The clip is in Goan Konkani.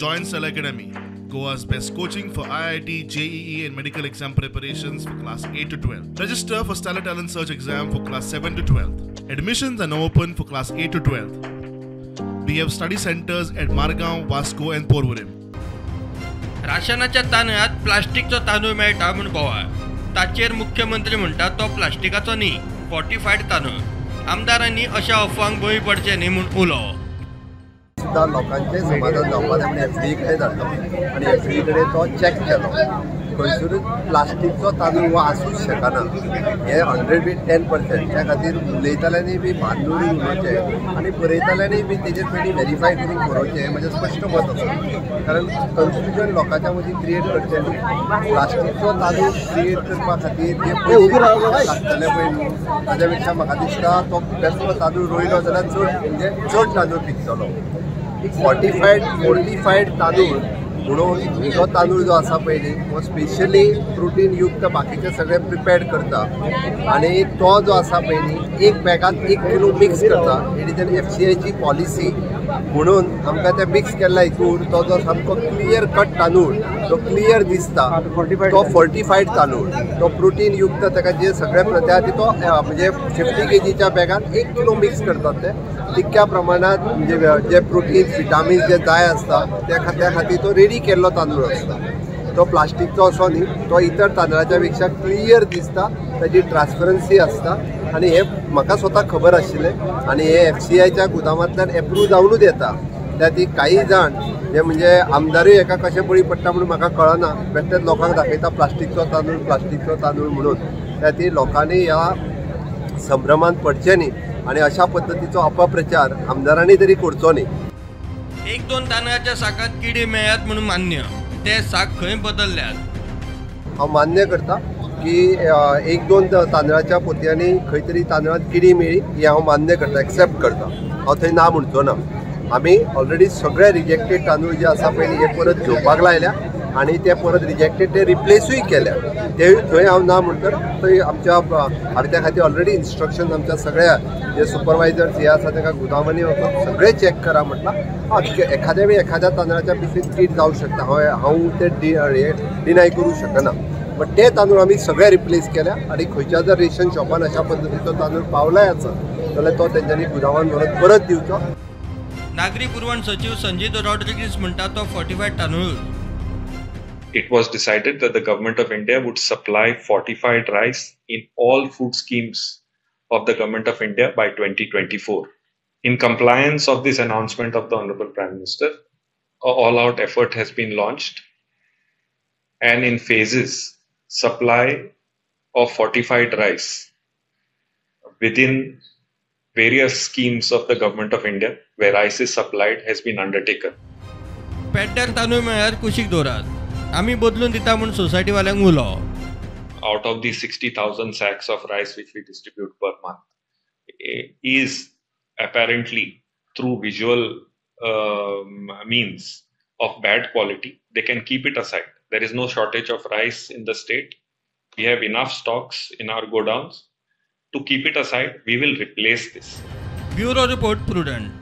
Join Stellar Academy, Goa's best coaching for IIT, JEE and medical exam preparations for class 8 to 12. Register for Stellar Talent Search exam for class 7 to 12. Admissions are now open for class 8 to 12. We have study centers at Margao, Vasco and Porvorim. राशनाच्या तांदळात प्लास्टिकचो तांदूळ मेळटा म्हूण बोवाळ. ताचेर मुख्यमंत्री म्हणटा तो प्लास्टिकाचो न्ही, फोर्टिफायड तांदूळ. आमदारांनी अशा अफवांक बळी पडचे न्ही म्हूण उलो. सुद्दां लोकांचें समाधान जावपा जाय म्हूण एफडीए कडेन धाडलो आनी एफडीए कडेन तो चॅक केलो. खंयसरूच प्लास्टिकचो तांदूळ हो आसूंक शकना, हें 110%. त्या खातीर उलयतल्यांनी बी भान दवरून उलोवचें आनी बरयतल्यांनी बी तेजेर पयलीं वेरीफाय करून बरोवचें, हें म्हजें स्पश्ट मत आसा. कारण कन्फ्युजन लोकांच्या मदीं क्रिएट करचें न्ही. प्लास्टिकचो तांदूळ क्रिएट करपा खातीर जे पयशे लागतले पळय न्हू, ताज्या पेक्षा म्हाका दिसता तो बेश्टो तांदूळ रोयलो जाल्यार चड, म्हणजे चड तांदूळ पिकतलो. फोर्टिफायड तांदूळ म्हणून जो तांदूळ जो आसा पळय न्ही, हो स्पेशली प्रोटीन युक्त बाकीचे सगळे प्रिपेर्ड करता आनी तो जो आसा पळय न्ही, एक बॅगान 1 किलो मिक्स करता. It is an एफसीआयची पॉलिसी म्हणून आमकां ते मिक्स केल्ल्या हितूर तो जो सामको क्लियर कट तांदूळ तो क्लियर दिसता, तो फोर्टिफायड तांदूळ, तो प्रोटीन युक्त, ताका जे सगळे त्या खातीर तो म्हणजे 50 केजीच्या बॅगान 1 किलो मिक्स करतात. ते तितक्या प्रमाणात म्हणजे जे प्रोटीन विटामिन्स जे जाय आसता त्या खातीर तो रेडी केल्लो तांदूळ आसता. तो प्लास्टिकचो असो न्ही, तो इतर तांदळाच्या पेक्षा क्लियर दिसता, ताजी ट्रान्सपरन्सी आसता. आनी हें म्हाका स्वता खबर आशिल्लें आनी हे एफसीआयच्या गुदामांतल्यान एप्रूव जावनूच येता. त्या खातीर काही जाण जे म्हणजे आमदारूय हेका कशें बळी पडटा म्हणून म्हाका कळना, बेश्टेच लोकांक दाखयता प्लास्टिकचो तांदूळ, प्लास्टिकचो तांदूळ म्हणून. त्या खातीर लोकांनी ह्या संभ्रमांत पडचें न्ही आनी अशा पद्दतीचो अपप्रचार आमदारांनी तरी करचो न्ही. 1-2 तांदळाच्या साकांत किडी मेळ्ळ्यात म्हणून मान्य, ते साक खंय बदलल्यात? हांव मान्य करता की 1-2 तांदळाच्या पोतयांनी खंय तरी तांदळांत किडी मेळ्ळी, हें हांव मान्य करता, एक्सेप्ट करता. हांव थंय ना म्हणचो ना. आमी ऑलरेडी सगळे रिजेक्टेड तांदूळ जे आसा पळय हे परत घेवपाक लायल्या आनी ते परत रिजेक्टेड ते रिप्लेसूय केल्या. ते थंय हांव ना म्हणटा, थंय आमच्या हांवें त्या खातीर ऑलरेडी इन्स्ट्रक्शन आमच्या सगळ्या जे सुपरवायजर्स हे आसा तांकां गुदामांनी वचून सगळें चॅक करा म्हटलां. एखाद्या वेळी एखाद्या तांदळाच्या पिसीन कीट जावंक शकता, हांव ते डिनाय करूंक शकना. बट ते तांदूळ आमी सगळे रिप्लेस केल्या आनी खंयच्या जर रेशन शॉपान अशा पद्दतीचो तांदूळ पावलाय आसत जाल्यार तो तेंच्यांनी गुदामान व्हरून परत दिवचो. नागरी पुरवण सचिव संजीत रॉड्रिगीस म्हणटा तो फोर्टिफायड तांदूळ. It was decided that the government of India would supply fortified rice in all food schemes of the government of India by 2024. In compliance of this announcement of the Honorable Prime Minister, an all-out effort has been launched, and in phases, supply of fortified rice within various schemes of the government of India where rice is supplied has been undertaken. पेड्ड्यार तांदूळ मेळ्ळ्यार कुशीक दवरात, आमी बदलून दिता म्हूण सोसायटीवाल्यांक उलो. Out of the 60,000 sacks of rice which we distribute per month is apparently through visual means of bad quality. They can keep it aside. There is no shortage of rice in the state. We have enough stocks in our godowns to keep it aside. We will replace this. Bureau Report, Prudent.